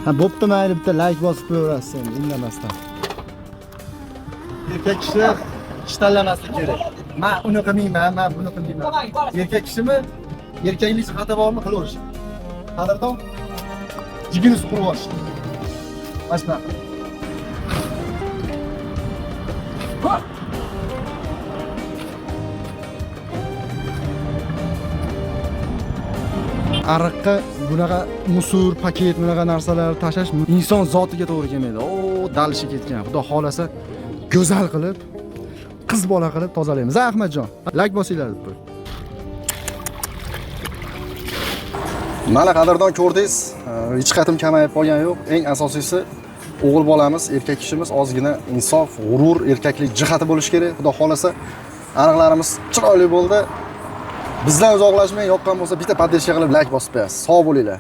Ha, bo'pti, mayli, bitta like bosib qo'yaverasiz endi indamasdan. Erkak kishi ish tanlamaslik kerak. Men uni qilmayman, men buni qilmayman. Erkak kishimi? Erkaklik jihati bormi, qilaverish. Qadrdon, jigini suqurib yuborish. Mana shunaqa. Ariqqa bunaqa musor, paket, bunaqa narsalar tashlash inson zotiga to'g'ri kelmaydi. O, dalishi ketgan. Xudo xolasa go'zal qilib, qiz bola qilib tozalaymiz. A, Ahmadjon, like bosinglar deb qo'y. Mana qadrdon ko'rdingiz, hech qatim kamayib qolgani yo'q. Eng asosiysi o'g'il bolamiz, erkak kishimiz ozgina insof, g'urur, erkaklik jihati bo'lishi kerak. Xudo xolasa ariqlarimiz chiroyli bo'ldi. Bizdan uzoqlashmang, yoqqan bo'lsa bitta поддержка qilib like bosib qo'yasiz. Sog' bo'linglar.